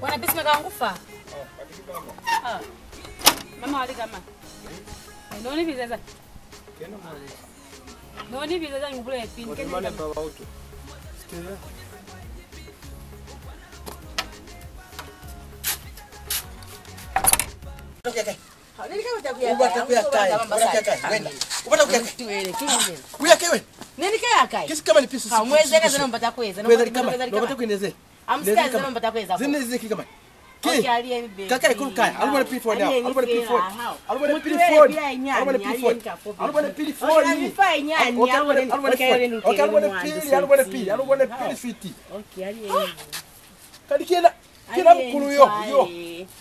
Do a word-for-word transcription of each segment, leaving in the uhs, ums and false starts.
Bona peacemaker wangu fa. Ah, mama wali kama. Eh, no ni bizeza. No ni bizeza ngibule pin. Okay, okay. U bata ku ya kai? U bata ku ya kai? Wena. U bata ku ya kai? Ku ya kai wena? Kisi kama ni pisu. Kueza li kama. U bata ku ineze. Zine ziki kama. Ki. Kakai kulu kai. Alubone pili foni. Alubone pili foni. Alubone pili foni. Alubone pili foni. Alubone pili foni. Okay, alubone pili. Alubone pili. Alubone pili fiti. Kali kena. Kina mukulu yo, yo.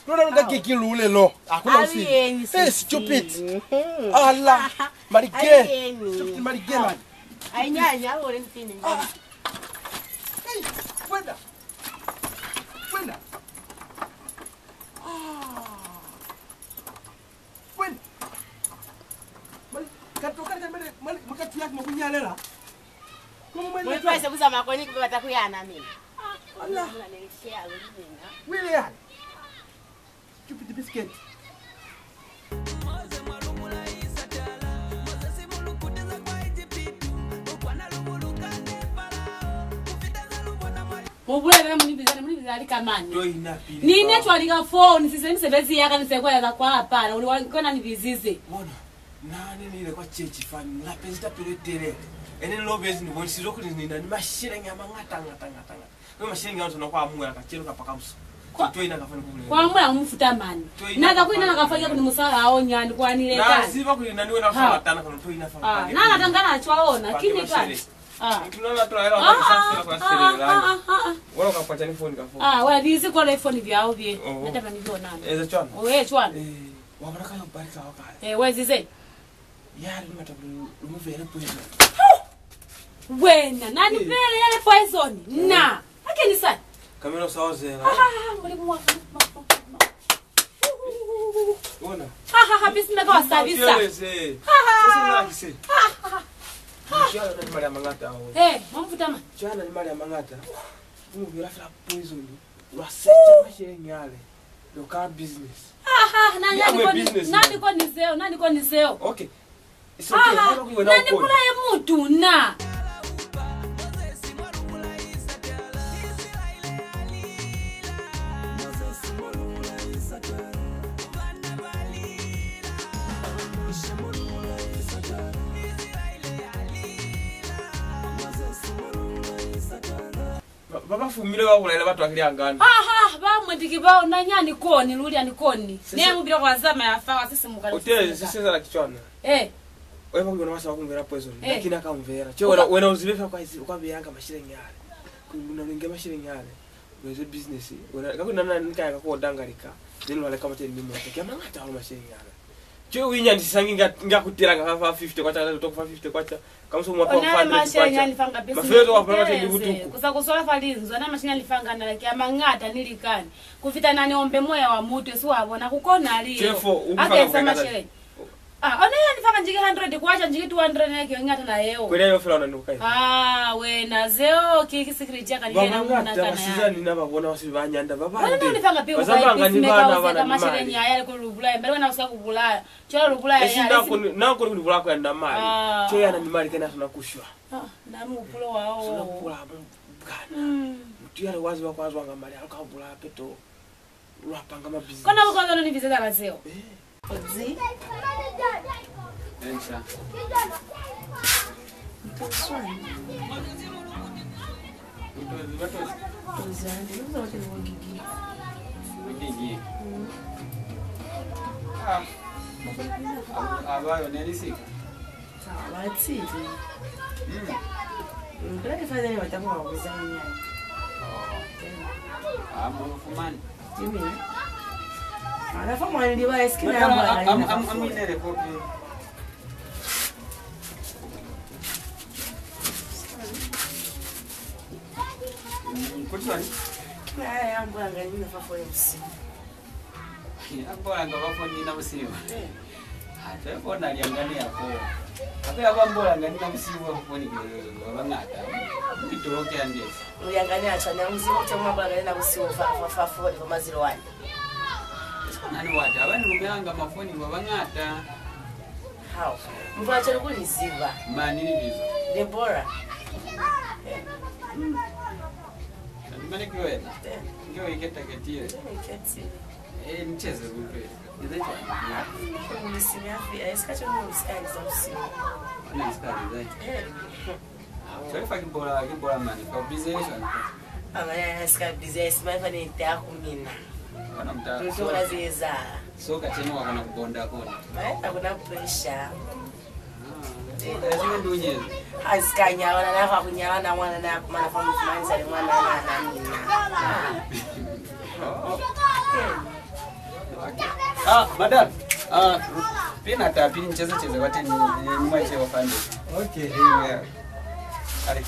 Lona lu ka kiki lule lo. Hakuna usili. Hey, stupid. Ala, malige. Stupid malige, man. Ainyanya, ole mpini. Ah. Hey, kwenda. Kwenda. Ah. Kwenda. Mali, katoka ni kamele, mali, makati yake makunyalela. Mwe twese kuzama koni kubata kuyana mina. Allah. Wile yani. Stupid biscuit. Mu bulele mu ni bizani, mu ni bizani kamani. Ni ne cwali ka phone, sise misebezi ya ka ni se kwa ya kwa hapana, uli wa kona ni bizize. Bona. Na ne ni ile kwa church fa, ni lapezi tapelo e telele. Ene ni lobezi ni bonisizwe kuli ni na ni masheleñi a mañata, ñata, ñata, ñata. Ni masheleñi ao ni swanela ku amuhela kacenu kapa kamuso. Kwa, kwa amuhela ku mufuta mani. Na ka kuina na ka fa kuli musala hao nyani kwa ni leka. Na ziba kuli na ni wena fa latana kono to ina fa. Ah, na na tangana cwa ona, kini ka. Ah. Mutu na na tola ela kwa sa fela kwa selela. Wala ka pata ni phone ka phone. Ah, wa bizi kwa le phone bya obye. Na taba ni byona. Eza cwana. O, eh, cwana. Eh. Wa bona ka yo bali ka wa kale. Eh, wa ezize. Ya, lu mata kuli lu mu vele poison. Wena, na ni vele ya poison. Na. Ake ni sa. Kamelo sa ozela. Ah, Mulimu wa ka. Bona. Ha, ha, ha, peacemaker wa sabisa. Ha, ha. Sasa na kise. Ha, ha, ha. Mshahara na mali ya mangata hao. Eh, mamfuta ma. Mshahara ni mali ya mangata. Mu vela fela poison. Lwa seta masheleñi ale. Local business. Aha, na, na ni koni, na ni koni zeo, na ni koni zeo. Okay. It's okay. Aha, na ni bulaye mutu, na. Ba, ba, ba fumile ba bulaile batu ba kili angana. Ha, ha, ba mwendiki bao, na nya ni koni, luli a ni koni. Ne mu bile kwa zama ya fa, wa sisimuka. Utezi, siseza la kichwana. Eh. Oye ba kuyona wasa wa kumvela poison. Eh. Lakini akamvela. Che wena, wena uzibe fa kwa izi, kwa beyanga masheleñi ale. Kuna lunge masheleñi ale. Weze business. Wena, kakuna na nikaya kako dangalika. Then wale kama teni mota. Kia mangata wa masheleñi ale. Che uinyandisisangi nga, nga kutelanga fa, fa fifty kwacha, to fa fifty kwacha. Kamuso mwa pa hundred kwacha. Mafelo to wa pala teni butuku. Kusa kusola fa linzwa, na masheleñi a ni fanga na laki a mañata ni likani. Ku fita na ni ombe moya wa mutu, esi wa bona, ku kona aliyo. Chefo, u fanga masheleñi. Ah, ona ya ni fanga njiki hundred kwacha, njiki two hundred na ki ngata na yeo. Kwele yo fela ona ni bukai. Ah, wena, zeo ki, ki secret ya ka ni yena muna kana. Ba bangata basizani na ba bona basi ba nyanda ba bande. Wena ni fanga pi kwa peacemaker wa zeka masheleñi a ya ku lu bulaya, mbele wena usa ku bulaya. Cwale lu bulaya ya. Esi na koni, na koni ku ni bulaya kwa na mali. Ah. Cwale ya na ni mali kena sona kushwa. Ah, na muhupulo wao. Sona kula mu bukana. Mm. Mutu yale wa ziba kwa zwanga mali, a lu ka bulaya peto. Lwa panga ma business. Kona ku kona ni bizeza la zeo. Eh. Zi. Ensha. Ntoswani. Ntozani, uza wote ni wangigi. Wangigi. Mm. Ah. Aba, aba yo ne lisika. Ah, ba tsili. Mm. Mm, pele fanya ni wata kwa kuzanya. Oh. Ah, mo fumani. Jimmy. Ana fa mwa ni liba eski na ya mwa na. Am, am, am, inele kopi. Kutwani? Na ya mbwa ngani na fa fo MC. Ambolanga ba foni na busihu. Eh. Ate bona lyangani yako. Hape ya bambola nga ni na busihu bwa bukoni ba bañata. Mitoloke ya ndezi. Muyangani a cwani, ha mu zibi kuli mu ambola nga ni na busihu fa, fa, fa, fa, fa mazilo ane. Siko nani wata, abani lumelanga mafoni ba bañata. Hao. Muthu a cwani ku ni ziba. Mani libizo? Deborah. Kanti mane ki wena? Eh. Nge u iketa ketile. Nge u iketile. Eh, ni ceze bupe. Ni ze cwani? Ni simi afi, eh, sika cwani ni sika ni za usiku. Ni sika ni za. Eh. Cwale fa ki bola, ki bola mane, fa busy ni cwani? Ama ya sika busy, sima fa ni ta ku mina. Kana muta. Ntola zeza. So kacenu wa kona ku bonda kona. Eh, hakuna pressure. Ha si ka nyalana, na fa ku nyalana, mwana na kumana fa mu fumanisa ni mwana na, na mina. Ah, madam. Ah, pina tapi ni cheze cheze kwateni, ni mwa cheo fande. Okay. Yeah. Ale.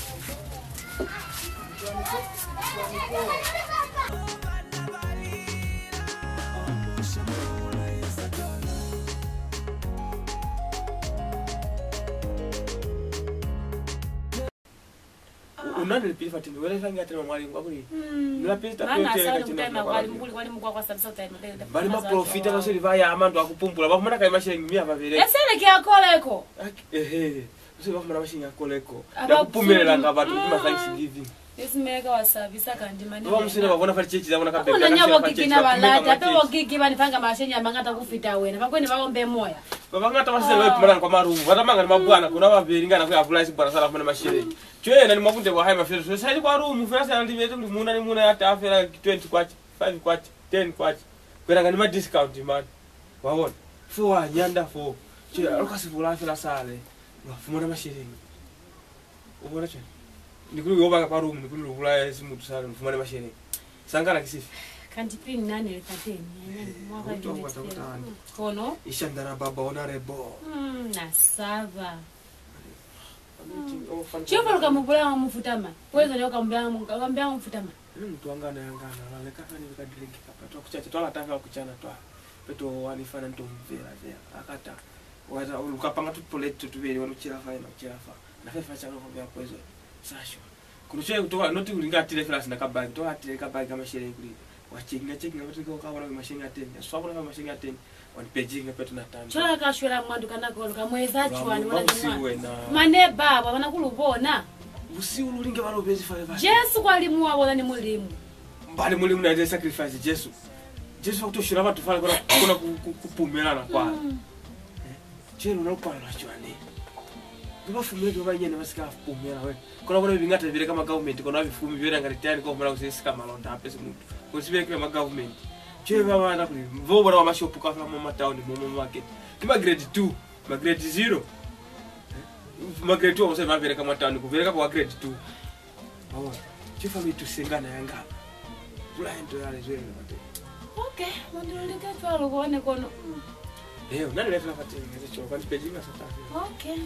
U na ni lipili fateni, wele fa ngi atema mwali ngwa kuli. Mm. Ni lapili ta. Mama, kuyo tele sa ka ni chino kutema kwa kwali mukuli, kwali mukwa kwa sabisa utema. Bali ma profita ba seli ba ya amandu a ku pumpula, ba fumana kai masheleñi mi a ba bele. Esele ki a koleko. Ehe. Buse ba fumana masheleñi a koleko. Aba ya ku pumelelanga batu ku ma Thanksgiving. Esi meka wa sabisa kandi mane. Ba musina ba bona fa lichechi za bona ka bebe. Kuna nyabo gigi na balata, pe bo gigi ba ni fanga masheleñi a mañata ku fita wena. Ba kwene ba ombe moya. Ba bañata ba sele ba ipumananga kwa marumu. Ba tamanga ni mabwana, kuna ba beli ngana ku ya bulaya sibwana sa la fumana masheleñi. Cwale yena ni mwa bunde bwa hae mafelo, so sa li kwa rumu, fela sa libelezi kuli muuna ni muuna ya taha fela ki twenty kwacha, five kwacha, ten kwacha. Kwelanga ni ma discount mane. Wa bona? Fo wa nyanda fo. Cwale, a lu ka si bulaya fela sale. Lwa fumana masheleñi. U bona cwale? Ni kuli u yo baka kwa rumu, ni kuli lu bulaye si mutu sale, lu fumane masheleñi. Sangana ki sifi? Kanti pili na ne li fateni, ya ne, mwa ka utwa ku bata ku tala. Kono? Ishandana baba, honorable. Mm, na saba. Jehova lu ka mu bulaya mwa mufuta mañi? Poison ya u ka mu bulaya mwa, u ka mu bulaya mwa mufuta mañi? Ni mutu wa ngana ya ngana, la leka fani lika drink kapa twa kucaca, twa lata fela kucana twa. Peto wa ni fana nto mvela, vela. Akata. Wa ta, lu ka panga tu plate tu tubeli, wa lu cela fa, yena u cela fa. Na fe fa calo fa poison. Sa shwa. Kono cwale kutoka, not kuli nga atile fela sina ka bag, kutoka atile ka bag ka masheleñi kuli wa checkinga, checkinga, batu ka bona kuli masheleñi a teni. Swa bona kuli masheleñi a teni, wa ni pejinga peto na tanda. Cwale ka shwela mwa ndu ka nako, lu ka mu eza cwani, bona busihu wena. Mane baba, bana ku lu bona. Busihu lu linge ba lobezi fale ba. Jesu kwa limu wa bona ni Mulimu. Bali Mulimu na ile sacrifice Jesu. Jesu fa kuto shwela batu fale kona, kona ku, ku, ku pumelana kwa. Mm. Eh? Cwale luna lu palelwa cwañi? Ni bafumeli ba banyinyani ba si ka pumela, we. Kona bona biñata bile ka ma government, kona bifumi bile nga litani kwa humana kuli si ka malonda hape si mutu. Kuli si bile ki ma government. Cwale ba bana kuli, bo bona ba mashopu kaufela mo ma town, mo, mo market. Ki ma grade two, ma grade zero. Eh? Ma grade two ba se ba beleka mwa town, ku beleka kwa grade two. Wa bona? Ki fa lu ituse ngana ya ngana. Pula nto ya lezwe le mate. Okay, mwa ndu lika cwalo kone kono. Mm. Eh, u na ni lefa fateni, ngeze cwalo, kanti peji nga sa tafi. Okay.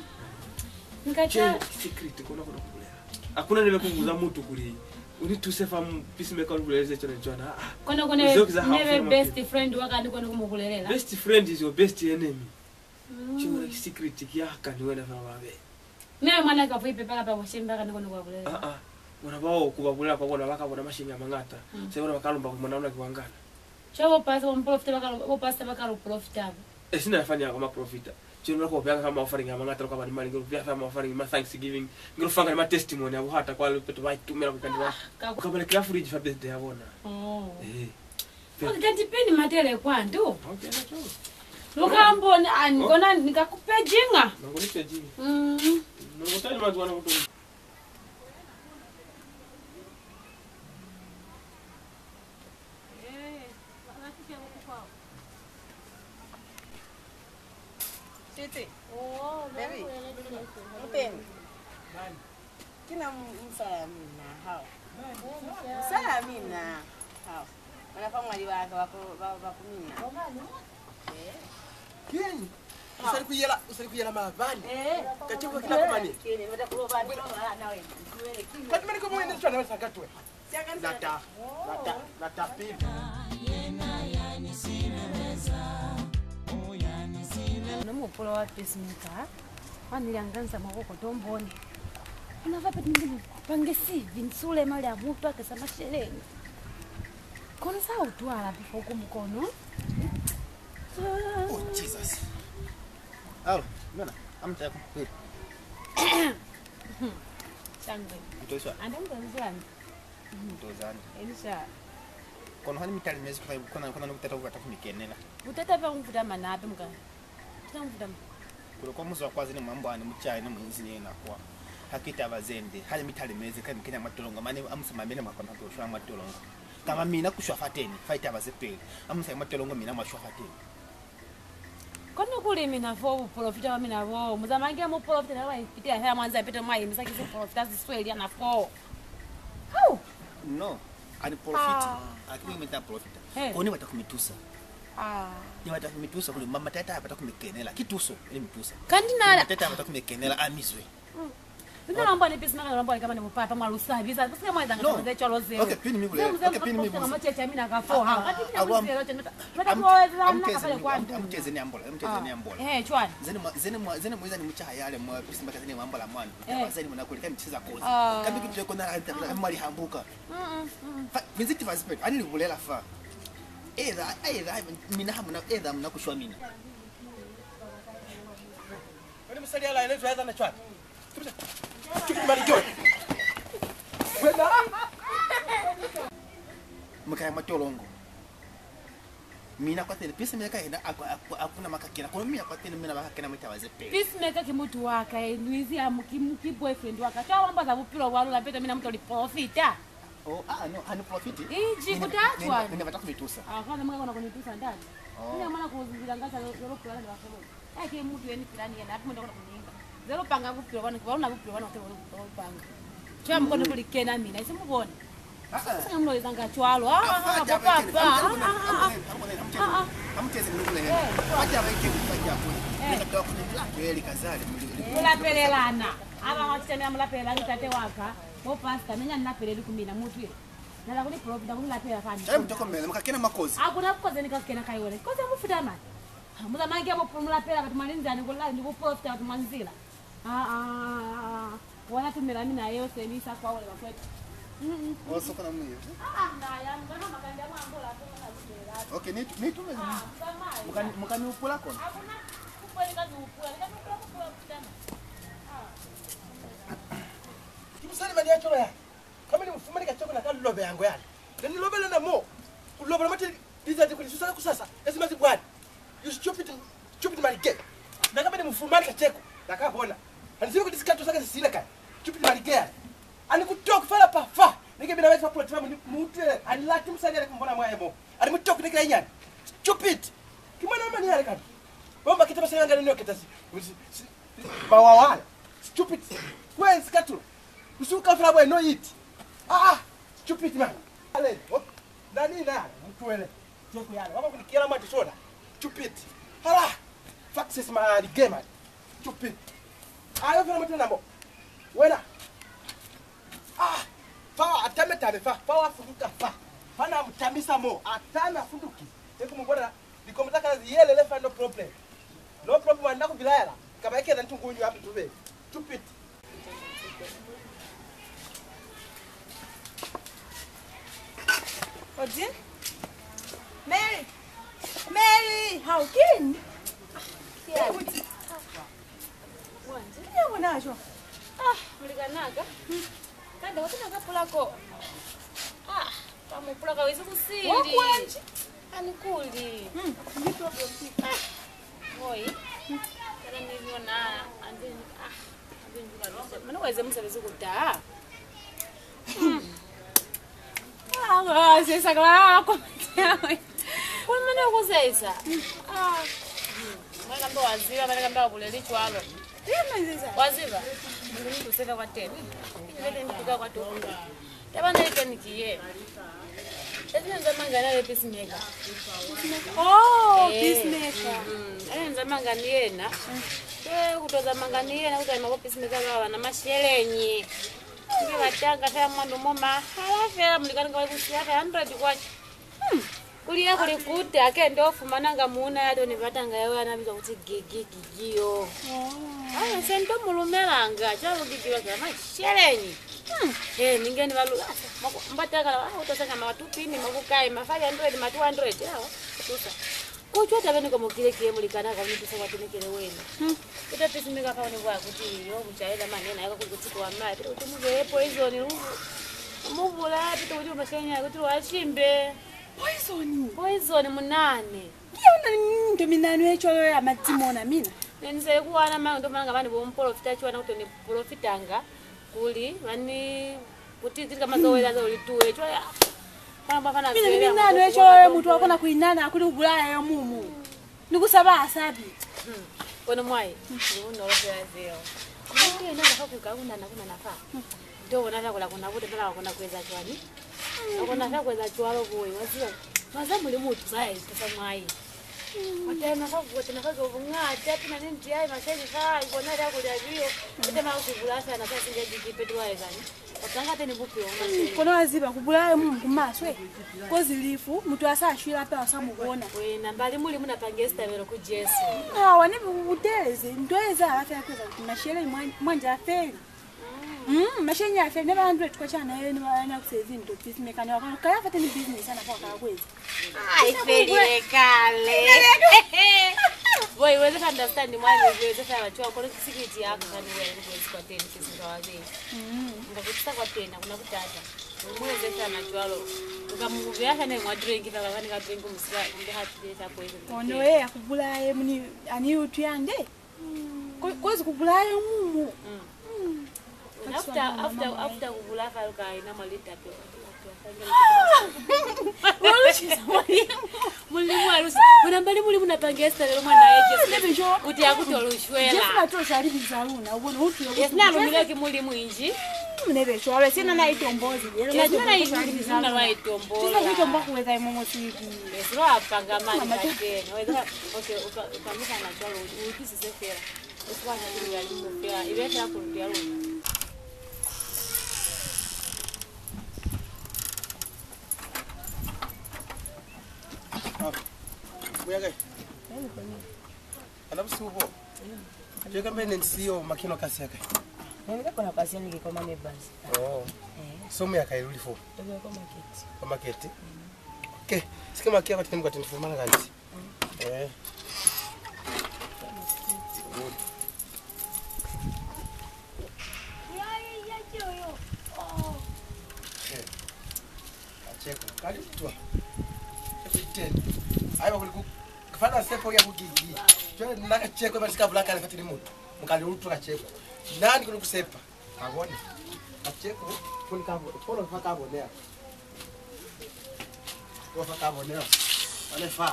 Nka cha. Che, secret, kona, kona ku bulela. Hakuna nebe ku buza mutu kuli, u ni tuse fa mu, peacemaker lu buleleze cwalo cwana. Ah, ah. Kona, kona, nebe best friend wa ka ni kona ku mu bulelela. Best friend is your best enemy. Mm. Cwale ki secret ki ya ka ni wena fela babe. Mina mwana ka buipe paka pa boshemba ka ni kona ku ba bulela. Ah, ah. Bona bao ku ba bulela kwa bona ba ka bona masheleñi a mañata. Mm. Se bona ba ka lumba kuli mwana ona ki wa ngana. Cwale bo pastor, bo muprofita ba ka lu-, bo pastor ba ka lu profita bo. E sina ya fani ya kwa maprofita. Cwale bona ku ba beanga ka ma offering a mañata, lu ka ba ni mali, nge lu beya fa ma offering, ma thanksgiving, nge lu fanga ni ma testimony a buhata kwa lu peto ba itumela kuli kanti ba. Ah, ka ku- Ka ba lekela fridge fa birthday ya bona. Oh. Eh. Okay, kanti peni matele kwandu. Okay, na cwalo. Lu ka mbona, a, ni kona, ni ka ku pejinga. Na ku ni pejinga. Mm. Na ku tali manzwi ana kutu. Sweetie. Baby. Mupeni. Ki na mu-, musala mina hao. Musala mina hao. Bana fa mwa libaka ba ku, ba, ba ku mina. Eh. Kiñi? U sa li ku yela, u sa li ku yela maabani. Eh. Kacenu ki na ku mane. Kiñi, ni bata ku lobala, ni lobala na wena. Kati mane ko mwene cwana sa katwe. Lata, lata, lata pili. Yena ya ni sileleza. Oh, ya ni sileleza. No mupulo wa peacemaker. Ani lianganza mwa koko tomboni. Kuna vape tindimi pange sivi nsule mali a mutu akesa masheleñi. Kono sa utwala before ku mukono. Oh, Jesus. Alo, mena, amteko, pili. Shangwe. Mtoswa. Ande mtozwani. Mtozani. Elisha. Kono hani mitalimezi kona, kona, kona ni butata bubata ku mi kenela. Butata bwa mufuta manape muka. Butata mufuta ma. Kuli kwa muzwa kwa zini mwambwani mucayi ni muinzi ni yena kwa. Ha ki taba zende, hali mitalimezi ka mikenya mwa tolongo, mane amusa mamene mwa kona ku shwa mwa tolongo. Kama mina ku shwa fateni, fa itaba ze peli. Amusa mwa tolongo mina mwa shwa fateni. Kono kuli mina fo bupolofita bwa mina bo, mu zamange mu polofita na ba ipitela fela mwa nza pete mwa imisa ki sipolofita si sweli ana fo. Hau! No, ani polofiti. Ah. Aki mwe meta polofita. He. Ko ni bata ku mi tusa. Ah. Ni bata ku mi tusa kuli mama tata bata ku mi kenela. Ki tuso, ili mi tusa. Kandi na mama tata bata ku mi kenela, amizwe. Nina lamba ni peacemaker, lamba kama ni mupapa mwa lusabi. Za kusika mwa zanga ze cwalo zeo. Okay, pini mi bule. Okay, pini mi bule. Mama cheche mina ka fo ha. Kati mina muzelo cheche mata. Mata kwa za na kale kwa. Amteze ni ambola, amteze ni ambola. Eh, chwani. Zene mwa, zene mwa, zene mwa zani mucha yale mwa peacemaker zene mwambola mwana. Taba zani muna kuli kami chiza kozi. Kambi kile kona la taba mali hambuka. Fa, miziti fa zipeli, ani libulela fa. Eza, eza, mina hamuna, eza muna kushwa mina. Wani musali ala elezwa ya zana chwani. Chukuma lijo. Wena. Mukaya matolongo. Mina kwateni, peacemaker yena aku-, aku-, akuna makakena. Kono mina kwateni, mina bakakena mwa taba ze peli. Peacemaker ki mutu wa ka, eh, Luizi ya mu-, ki mu-, ki boyfriend wa ka. Cwale wamba za bupilo bwa luna, pete mina mutu li polofita. Oh, ah, no, ani polofiti. Iji, kutacwa. Nina bata ku mi tusa. Ah, kwana mwa kona ku ni tusa ndani. Oh. Mina mwana ku zila ngata yo, yo pula na folo. Ake mutu yeni pilani yena, api mwenda kona kuninga. Zelo panga bupilo bwana, kwa una bupilo bwana, kwa una bupanga. Cwale mukone kuli kena mina, isi mubone. Sasa mno izanga cwalo. Ah, ah, ah, papa. Amuteze mnukule yena. Ati abaike kufa jako. Neka tawa kuni mila kweli kazali. Mulapelelana. Aba wachitamela mulapelelana tate waka. Bo pastor, nenya nilapeleli ku mina mutu ye. Nala kuli polofita kuli lapela fani. Cwale mutokomele, mukakena makozi. Akuna kukoze ni kakena kai wena. Koze mufuta mani. Muzamange bo pulumula pela batu mwa linzila ni kulala ni kupolofita batu mwa nzila. Ah, ah, ah, ah. Wona tumela mina yeo se ni sa kwa wale bakwetu. Mm, mm. Wa sokola mwe. Ah, ah, na ya mwana makande mwa ambola kwa na lumela. Okay, ni, ni tumela. Ah, mukani, mukani upula kona. Akuna kupweleka ni upula, ni kupula kupula kutana. Ah. Ki musali mani ya cwalo ya. Kama ni mufumani kaceko na ka lobe yango yale. Ne ni lobela na mo. Ku lobola mate lizati kuli susa kusasa. Esi mazi bwani. You stupid, stupid malige. Na kama ni mufumani kaceko na ka bona. Ani sibe kuti sikato saka sisile kai. Stupid malige yale. Ani ku talk fala pa fa. Nike mina wezi pa plot fa mu utwele. Ani lati musali yale kumbona mwa yemo. Ani mu talk nike la inyani. Stupid. Ki mwana mani yale kani. Bomba kita basanga ngani no kita si. Mawawala. Stupid. Kwenzi katulo. Usuka fela bwe no eat. Ah, ah. Stupid man. Ale, hop. Nani na mutwele. Teko yale. Wako kunikela mati soda. Stupid. Hala. Faxes ma the game. Stupid. Ayo fela mati namo. Wena. Ah. Fa atame tame fa. Fa wafunduka fa. Fa na mutamisa mo. Atana funduki. Teko mubona. Likomo za ka zi yelele fa, no problem. No problem, wa na ku bilaela. Ka ba ekeza ntungunyu ya mutube. Stupid. Odin? Mary! Mary! How can? Wanje, ni yabo najo. Ah, mulikanaka. Kanda watina ka pulako. Ah, ka mu pulaka wezi kusili. Wa kwanje. Ani kuli. Hmm, ni problem. Ah, boy. Kana ni yona, ande, ah, ande ni ka. Mwana weze musebezi kuta. Ah, sesa kwa kwa. Kwa mwana kusesa. Ah. Mwana kambe waziba, mwana kambe wabuleli cwalo. Waziba? Ni kuseka kwa teni. Ni kuseka kwa teni. Taba ne teni ki ye. Ezi ne nza mangani ale peacemaker. Oh, peacemaker. Mm. Ale nza mangani yena. Ke kutoza mangani yena kutama kwa peacemaker ba bana masheleñi. Nge batanga fela mwandu mo mahala fela mulikani kwa kusiya ka hundred kwacha. Hmm. Kuli ya kuli kute, ake ndo fumananga muuna ya to ni batanga, yeo ya na bizwa kuti Gigi, Gigi yo. Oh. Ah, se ndo mu lumelanga, cwalo Gigi wa kela masheleñi. Hmm. Eh, ninge ni ba lu-, ah, mako-, mbataka la, ah, u to sanga ma two pin, ma ku kai, ma five hundred, ma two hundred, ah, tusa. Ko cwa taba ni komokile ki ye mulikana ka ni tusa kwa tenekele wena. Hmm. Ita pisi mi ka fa ni bwa kuti yo mucaela mane na ya ka kuti kwa mati, kuti mu be poison, lu-, mu bula, kuti, kuti masheleñi, kuti wa shimbe. Poison? Poison, munane. Ki yona nto minano ye cwalo ya madimona, mina. Ne ni se ku wana mane, nto fumana nga bani bo mupolofita cwana, kuti ni polofitanga, kuli, bani, kuti, kuti kama zo wela zo li tuwe, cwale, ah. Fana bwa fana mina ni zwela, minano ye cwalo ye mutu wa kona ku inana, kuli u bulaya yo mumu. Ni ku saba ha sabi. Hmm. Kono mwai, ni bunolo fela zeo. Mwai, yena ka fa ku ka kunana, kunana fa. Nto bona fela kuli ha ku na butata, ha ku na ku eza cwani. Ha ku na fela ku eza cwalo boy, wa ziba. Maza Mulimu u tusa ya itusa mwai. Wa tena fa, wa tena fa zo buñata, pina ni nti ya masheleñi fa, i bona ya kuli a biyo. U tena ku si bulaya fela na sa singa jikipe ti wa ezani. Kono wa ziba, ku bulaya mumu ku maswe. Kozi lifu, mutu a sa shwile hape ha u sa mu bona. Wena, mbali Mulimu na pange sitabelo ku Jesu. Awa, ni u telezi, nto ye ezahala fela ku eza kuti masheleñi mwa, mwanje a feli. Mm, masheleñi a feli, ne ba hundred kwacha na ye, ne ba na ku sezi nto, peacemaker, ne wa kona ku kala fateni business ana fa ka ku eza. Ah, i felile kale. Boy, weze fa understand mwa ni weze fa cwalo, kono ki secret ya ka ni wena ni weze kwa teni, ki singa wa teni. Mm. Nga kutisa kwa teni, ha ku na butata. Mu eze fa na cwalo. U ka mu beya fa ne mwa drink, fa ba ni ka drink musika, nde ha tile fa poison. Ono ye ya ku bulaya, muni, ani utwi ande? Ko-, kozi ku bulaya mumu. Mm. Mm. After, after, after ku bulaya fa lu ka ina mwa litapi. Mulimu a lusi. Bona mbali Mulimu na pange sitabelo mwa na ye Jesu. Kuti a ku to lu shwela. Jesu na to shwa libiza luna, u bona, u tule. Yes, na lumile ki Mulimu inji. Mm, ne be cwalo, sina na itombozi. Yes, na itombozi. Sina na itombozi. Sina na itombozi kuweza imomo siki. Yes, lo apanga mani. Mama, ka tena. Weza, okay, upa-, upangisa na cwalo, u-, utwisise fela. U si ka nya kuli ya limu fela, ibe fela kulutu ya luna. Ah, u ya kai? Ana busihu bo? Twe kambe ne ni siyo makino kasi ya kai? Ne ni ka kona kasi ya ni ke kwa ma neighbors. Oh. Eh. So mu ya kai luli fo? Kwa market. Kwa market? Mm. Okay, sike makia kwa teni, kwa teni fumana kanti. Eh. Good. Eh. Kacheko. Kali twa. Kapiteni. Ayo kuli ku-, kufana sepo ya ku Gigi. Twa na kacheko ba sika bula kale fatini mutu. Mukali utwa kacheko. Nani kuli kusepa? Ka bone. Kacheko, kuli ka bo-, kono fa ka bonela. Ko fa ka bonela. Wane fa.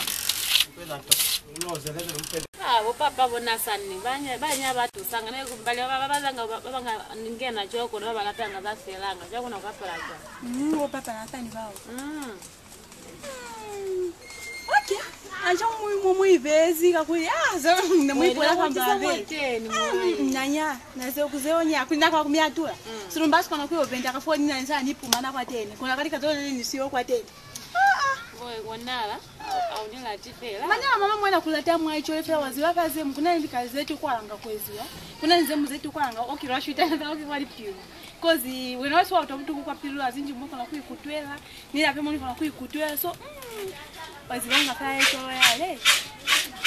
Mpela to. Ulo zelele mpela. Ah, bo papa bona sani. Banya, banya ba tusanga. Ne ku-, bali ba, ba, ba zanga, ba, ba nga ningena cwalo kono ba, ba latanga za felanga. Cwalo kono kwa pela cwalo. Mm, bo papa na sani bao. Mm. Mm. Okay. Anca mu, mu, mu ibezi kakuli, ah, zo, ne mu ipola kamba be. Ah, mm, nanya, na ze ku zeo nya, kuli na kwa ku mi atula. Mm. Sulumba sikona ku yo benda ka foni na nsa ni pumana kwa teni. Kuna kali ka zo ni siyo kwa teni. Ah, ah. Boy, wonala, au, au ni lati fela. Manya mama mwana kulata mwa icho fela wa ziba ka ze, mu kuna ni ka ze tu kwalanga kweziwa. Kuna ni ze mu ze tu kwalanga, okay, lwa shutana, okay, kwa lipiwa. 'Cause wena wa si wa utwa butuku kwa pilu, azinji mu kona ku ikutwela, ni lape mo ni kona ku ikutwela. So, mm, wa zibanga fa ye cwalo yale.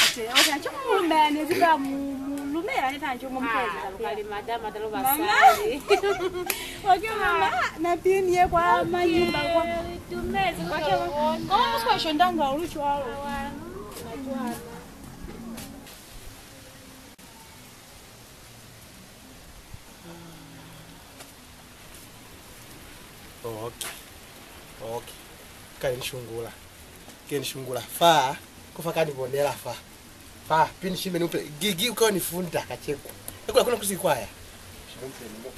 Ate, okay, anca mu lumela, ne ziba mu, mu lumela, ne anca mu mpeza. Ah, lukali madama, talo basali. Okay, mama, na pini ye kwa manyumba kwa. Tumezi kwa. Kwa muswa shondanga ulu cwalo. Awa, na cwana. Oh, okay. Okay. Kale ni shungula. Ke ni shungula. Fa, ko fa ka ni bonela fa. Fa, pini shimbe ni upe. Gigi uko ni funda kacheko. Ekula kuna kusikwaya. Shimbe ni mo.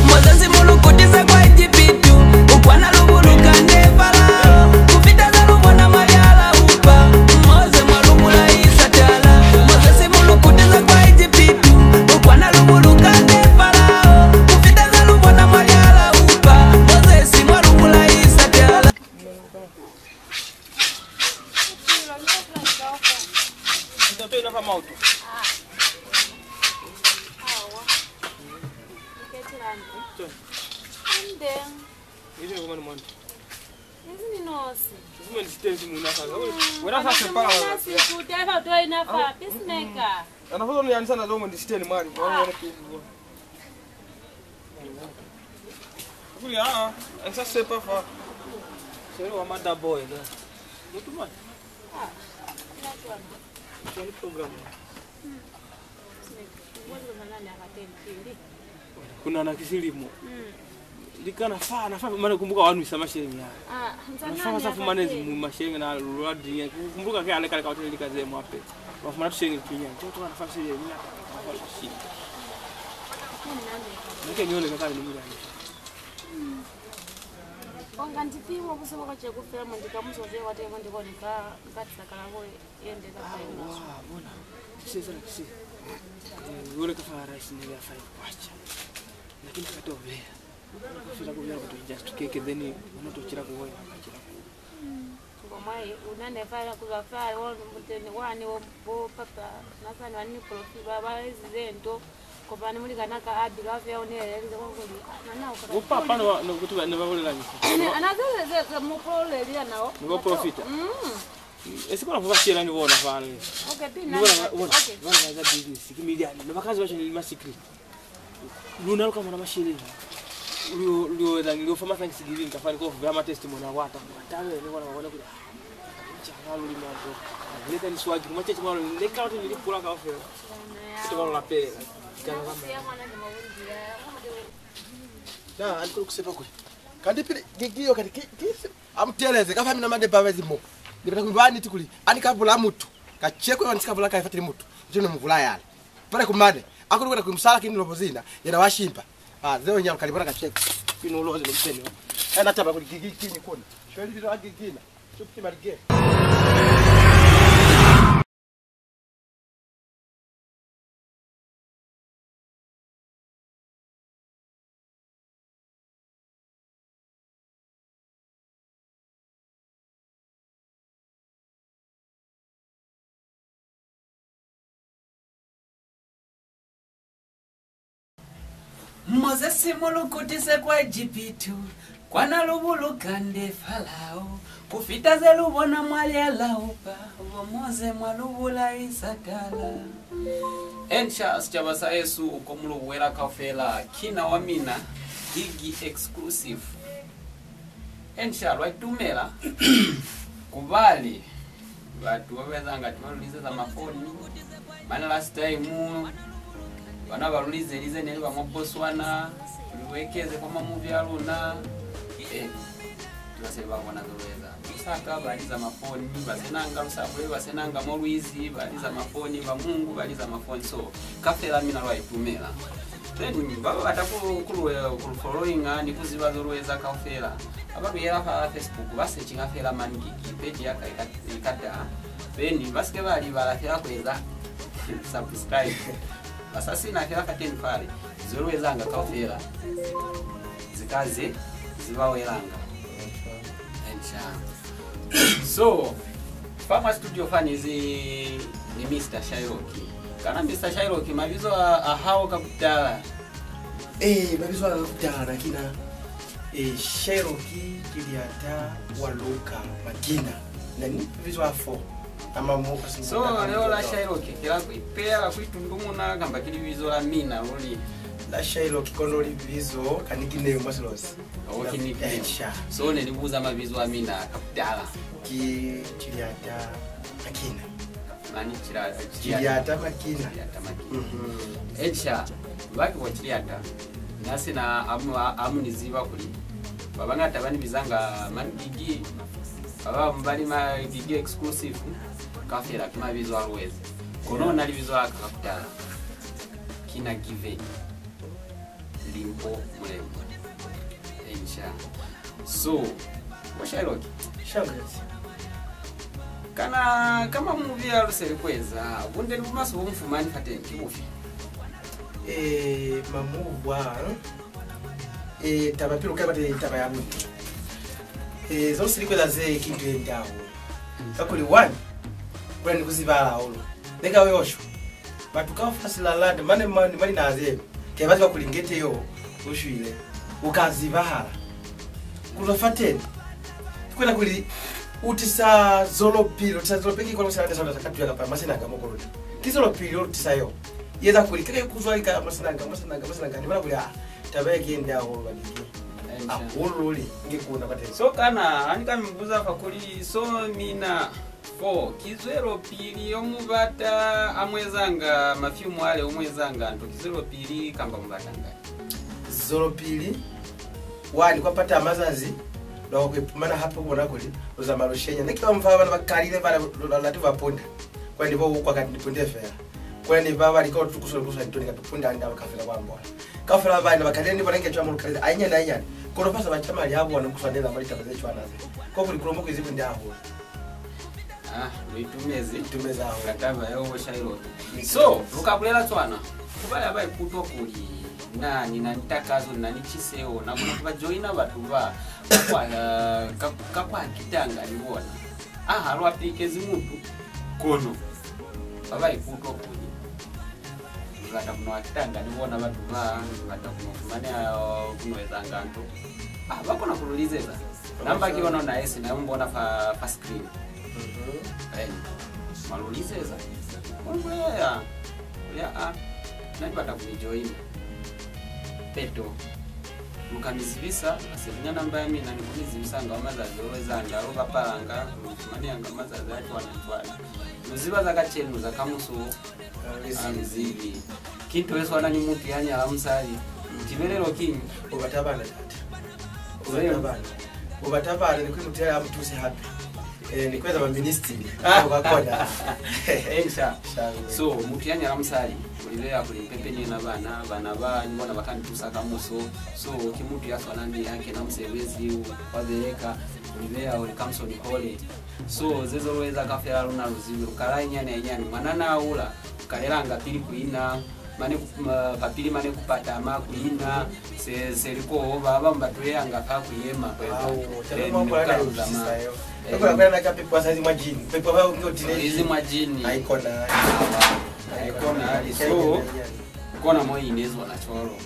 Mozesi mu lu kutisa kwa Ejipitu, u kwana lu buluka nde Farao, ku fita za lu bona mwa liala upa. Moze mwa lu bulaisa tala. Mozesi mu lu kutisa kwa Ejipitu, u kwana lu buluka nde Farao, ku fita za lu bona mwa liala upa. Mozesi mwa lu bulaisa tala. Teng. Ile kwa mwana. Izi ni nosi. Kuma ni sitenzi muna fa. Wena fa sepa. Mwana si tuta fa to ina fa peacemaker. Ana fa ni anisa na zongo ni siteni mwali. Kwa wona tu. Kuli, ah, anisa sepa fa. Sero wa mother boy da. Mutu mani. Ah, ina kwa. Kwa ni program. Kuna na kisilimo. Likana fa, na fa, mane kumbuka wanu isa masheleñi ya. Na fa, sa fumane zi mu masheleñi na lwa dinya. Kumbuka ke ale kale ka hotel lika ze mwape. Wa fumana tushengi pinya. Toto na fa masheleñi ya. Na fa shi. Nike nione ka kale ni mulani. Onga ndipimo busoboka che kufela mwendi ka musoze wa temo ndikoni ka, ka tsakala boye. Yende ka five. Wa bona. Siseza na kisi. Eh, yole ka fa rice ne ya five kwacha. Lakini ka to beya. Fita ku beya ku to just keke, then una to chila ku wena, ka chila ku. Kwa mai, una ne fa ku ba fa, wo muteni wani, wo, bo papa, na sa ni wani profi, ba, ba ezize nto, kopani mulikana ka abi, ka fe, o ne elelize kwa kuli, na, na, u ka. Bo papa no, no, kuti ba, ne ba bulela ni. Ana ze, ze, ze, ze, mu poleli ya nao. Ni bo profita. Mm. Esi kona ku ba shela ni bona fale. Okay, ni bona, bona, okay. Bona ba za business, ki media, no bakazi ba shela ni ma secret. Luna lu ka mona masheleñi. Lu, lu eza ni lu fa ma Thanksgiving ka fani ko vea ma testimony a wata. Tabe ni bona ba bona kuli, ah, changa lu lima do. Ni ka ni swagi, kuma chechi mwa lu, ni ka ni pula ka fela. Kuti ba lu lapela. Kana ba. Na, a ni kuli ku sepa kuli. Kanti pili, Gigi yo kati, ki, ki, a mu teeleze, ka fa mina mande ba bezi mo. Ni bata ku ba niti kuli, a ni ka bula mutu. Ka chekwe, a ni si ka bula ka ifatile mutu. Nje no mu bulayale. Pale ku mane, a kuli wena kuli musala ki ni lobo zina, yena wa shimpa. Ah, zeo nyalo ka li bona ka chekwe. Ki no loze no muteni. Kana taba kuli Gigi ki ni kona. Shwe libizo la Gigi na. Chupti malige. Mozesi, mu lu kutise kwa Egipito, kwa na lu buluka nde Farao, ku fita ze lu bona mwa lya laupa, bo Moze mwa lu bulaisa tala. Ensha sicaba sa hesu, ko mu lu buela kaufela, ki na wa mina, Gigi Exclusive. Ensha lwa itumela ku bale batu ba ba ezanga ti ba lu lizeza mafoni. Mane last time bana ba lu lizelize ne li ba mwa Botswana, kuli lu ekeze kwa mamuvi a luna. Eh, ti ba se ba bona ze lu eza. Lusaka ba liza mafoni, ba Senanga, Lusabwe ba Senanga, mo lu izi ba liza mafoni, ba Mungu ba liza mafoni. So, kaufela mina lwa itumela. Then ba ba bata ku, ku lu, ku lu followinga ni ku ziba ze lu eza kaufela, ha ba lu yela fa Facebook, ba searchinga fela Man Gigi, page ya ka i ka, i ka taha. Then ba si ke ba libala fela ku eza subscribe. Ba sa sina fela fa ten fale, ze lu ezanga kaufela zi ka ze zi ba welanga. Ensha. So, fa mwa studio fa ni zi ni Mister Shylock. Kana Mister Shylock, mabizo a, a hao ka kutala? Eh, mabizo a ka kutala ki na, eh, Shylock Kiliata Waluka Makina. Na ni mabizo a four. A mamu a. So, leo la Shylock, ki la ku ipeela, ku itundumuna, kamba ki libizo la mina luli? La Shylock kono libizo, kani ki name mwa Silozi. Oh, ki nickname. Ensha. So, ne ni buza mabizo a mina ka kutala. Ki Kiliata Makina. Mani, Kila-, Kiliata Makina. Kiliata Makina. Mhm. Ensha, ba ki bo Kiliata. Na sina amu, amu ni ziba kuli ba bañata ba ni bizanga Man Gigi, ba bañwi ba li Ma Gigi Exclusive, kaufela ki mabizo a lu ezi. Kono na libizo la ka la kutala ki na Given. Limpo Mulemu. Ensha. So, bo Shylock. Shylock. Kana ka mamuvi a lu sweli ku eza, bunde ni bumaswe bo mu fumani fateñi ki bufi? Eh, mamuvi a, eh, taba pili ka bate taba ya bunde. Eh, zo sili ku eza ze ki nto ye nde hahulu. Kakuli one, ku na ni ku zibahala hahulu. Ne ka we osho. Batu kaufela silalanda, mane, mane, mane na zebe. Ke ba ziba kuli ngete yo u shwile. u ka zibahala. Ku zwa fateni, ki kwena kuli u tisa zwelopili, u tisa zwelopili, ki kona ku sa lata sa, sa katuya kapa masinanga mo kuluta. Ki zwelopili u tisa yo. Yeza kuli keke ku zwa lika masinanga, masinanga, masinanga, ni bona kuli, ah, taba ye ki nde hahulu, ba kiki. Hahulu luli, nge kuna kwa teni. So kana, ha ni ka mi buza fa kuli, so mina, fo, ki zwelopili yo mu bata a mu ezanga mafilimu ale, o mu ezanga nto, ki zwelopili kamba mu batanga? Zwelopili, wani kwa pata mazazi, lwa ku ipumana hape ku bona kuli lu zamaya lu shenya. Ne ki ba mu fa bana ba kalile bana lu, lu, lu, lati ba punda. Kwa ni bo kwa kati ni punde fela. Kwa ni ba ba lika ku tukusula kuswa ntoni ka punda anda ba ka fela kwa mbola. Kaufela bana ba kalile ni bona nge cwa mu lu kalile, anyana, anyana. Kono fa sa ba ca mali a bona ku swanela mwa litaba ze cwana ze. Kwa kuli kulomo ku izi bunde hahulu. Ah, lu itumezi. Itumezi hahulu. Ka taba yeo bo Shylock. So, lu ka bulela cwana. Ku bale ba ikutwa kuli, na ni na ni takazo, ni na ni ciseho, na kona ku ba joina batu ba, ka kwa, eh, ka, ka kwa kitanga ni bona. Ah, ha lu apikezi mutu, kono ba ba ikutwa kuli ni bata ku no akitanga ni bona batu ba, ni bata ku no fumaneha, ku no ezanga nto. Ah, ba kona ku lu lizeza. Namba ki yona na esi na yo mbona fa, fa screen. Eh, mwa lu lizeza. Mwa bulela. Ya, ah, na ni bata ku ni joina. Peto. Lu ka mi zibisa, ha se lu nya namba ya mina, ni ku mi zibisanga mazazi o lu ezanga, lu bapalanga, lu fumanehanga mazazi a cwana cwana. Lu ziba za kacenu, za kamuso, ha lu zibi. Ki nto ye swana ni mutu ya nyala musali. Tibelelo kiñi? U bata bana, tate. U bata bana. U bata bana, ni kuli mutu ya mu tuse hape. Eh, ni ku eza ba ministry. Ah. Ba kona. Eh, sha. Sha, so, mutu ya nyala musali, u libelela kuli ni pepe ni yena bana, bana ba, ni bona ba ka ni tusa kamuso. So, ki mutu ya swana ni ya kena musebezi, wa beleka, u libelela kuli kamuso ni hole. So, ze zo lu eza kaufela luna lu zibi, lu kala inyani inyani. Mwanana a hula, u kalelanga pili ku ina, mane ku, ma, kapili mane ku patama, ku ina, se, se li ko, ba bañwi ba tulelanga fa ku yema, kwa hivyo, eh, ni ku kala ku zamaya. Eh, izi mwa jini. Izi mwa jini. Haikona. Haikona. So, kona mo ine zona cwalo.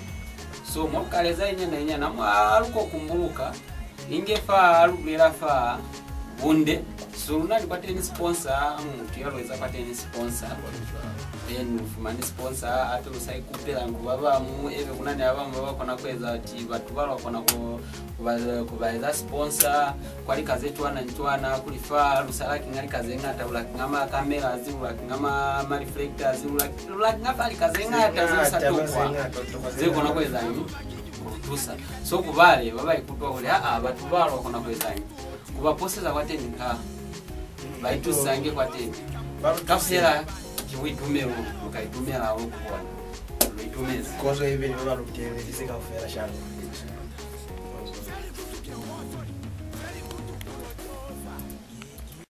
So, mo lu kaleza inyana inyana, mwa lu ko kumbuluka, inge fa lu bulela fa bunde, so lu na ni kwateni sponsor, mutu ya lu eza kwateni sponsor. Then lu fumani sponsor, hape lu sa ikupela ku ba bañwi, ebe ku na ni ba bañwi ba ba kona ku eza ti batu ba lwa kona ku, ku ba, ku ba eza sponsor, kwa lika ze cwana ni cwana, kuli fa lu sa lakinga lika ze ñata, lu lakinga ma cameras, lu lakinga ma, ma reflectors, lu lak-, lu lakinga fa lika ze ñata, ze lu sa tokwa, ze kona ku eza ni ku lu tusa. So ku bale ba ba ikutwa kuli, aa, batu ba lwa kona ku ezañi? Ku ba poseza kwateni ka ba itusisange kwateni. Kaufela ki buitumelo, lu ka itumela hahulu ku bona. Lu itumezi. Kozo ibe ni ba ba lu teelelize kaufela, shangwe.